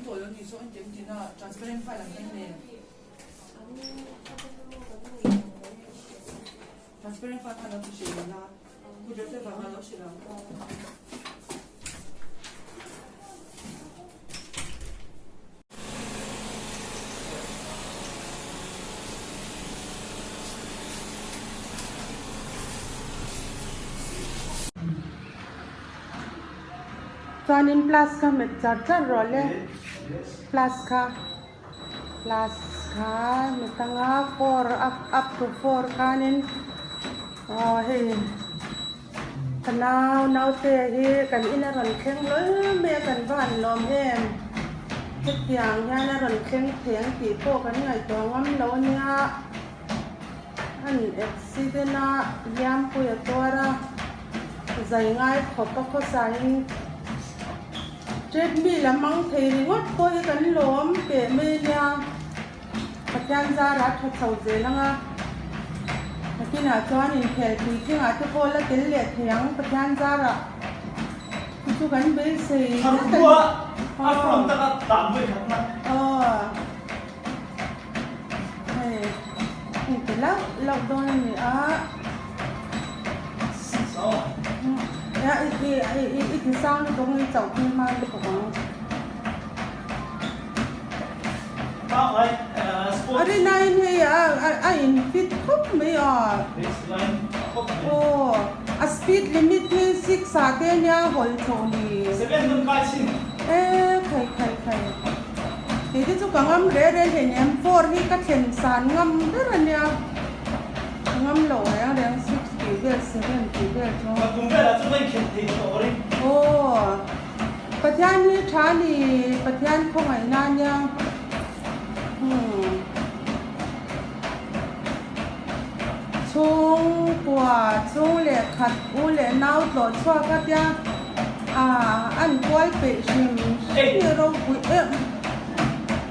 tawh lo ni saw engti engti na transparent file ang hian nge transparent file khan lo ti hreh lo la Pu Joseph-a khan lo hrilh ang. Chuanin plus kha hmet char char rawh le plus kha plus kha hmet anga four up up to four khanin aw hei ka nau naute hi kan in a rawn thleng hlawl mai a kan va han lawm em hetiang hian a rawn thleng thei ang tih pawh kan ngaihtuah ngam lo ania an accident a hliampui a tuar a. Zai ngai khawp a khawsain treadmill a hmang thei ringawt pawh hi kan lawm teh mai ania. Pathian zara tha chho zel ang a, nakinah chuan inkhel puitlingah te pawh la tel leh thei ang Pathian zara chu chu kan beisei tlat a ni. Aw hei inti lauh lauh dawn a ni a. I ti sang lutuk ang i chauh phei hma lutuk ang. A rinaiin hei a in fit khawp mai a. Aw a speed limit hi six ah te ania hawlh chhoh ni. E khai khai khai. Kei te chu ka ngam reh reh hleinem four hi ka thlen san ngam ber ania. Ka ngam loh reng reng six tih vel seven tih vel chu. Ka kum velah chu ka inkhelh thei tawh ring. Aw Pathian hi tha ni Pathian khawngaihna ania umm chhungkua chhung leh khat u leh nau tlawh chhuak a tia ah an kual peih hrim hrim hi ropui em.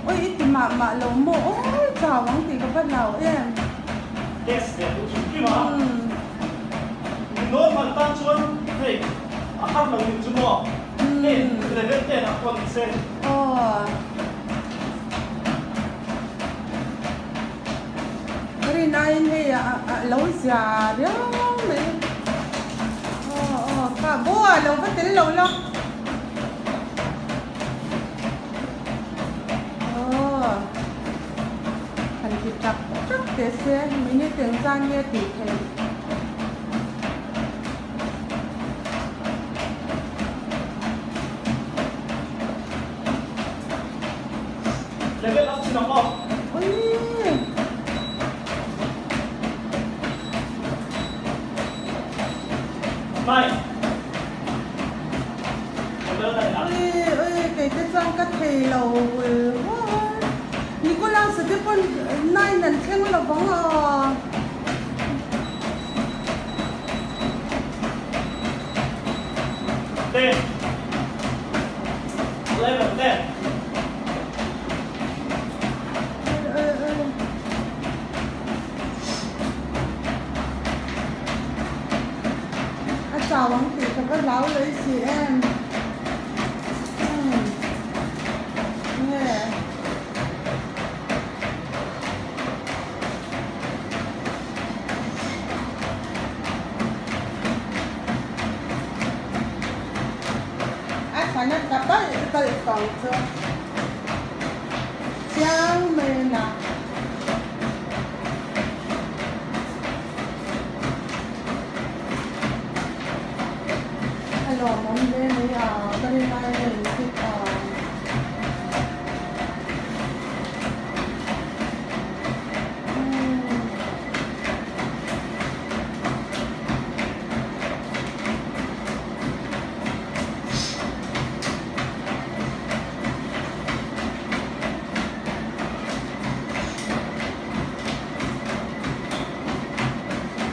Oi i ti mah mah lo maw awi chau ang tih ka va hlau em. Test leh duh hrim hrim a. Mi normal tan chuan hei a har lo nih chu maw. Hei level ten ah pawh ni se. Aw. Rinaiin hei a lo zia riau mai. Aw aw kha boa lo va tel lo la. Aw han ti tak tak teh se minute eng zan nge tih theih. Level up chin ang aw. Ui. Nine. Ui ui kei te chuan ka thei lo hul huai. Nicholas a te pawn nine an thleng lo vang a. 10 11 10 Ui ui ui. A chau ang tih ka va hlau leh si em. Umm. Nge. A thlan a tla balh balh tawng chu. Chiang mai a na. A lawmawm hle mai a, ka rin ai.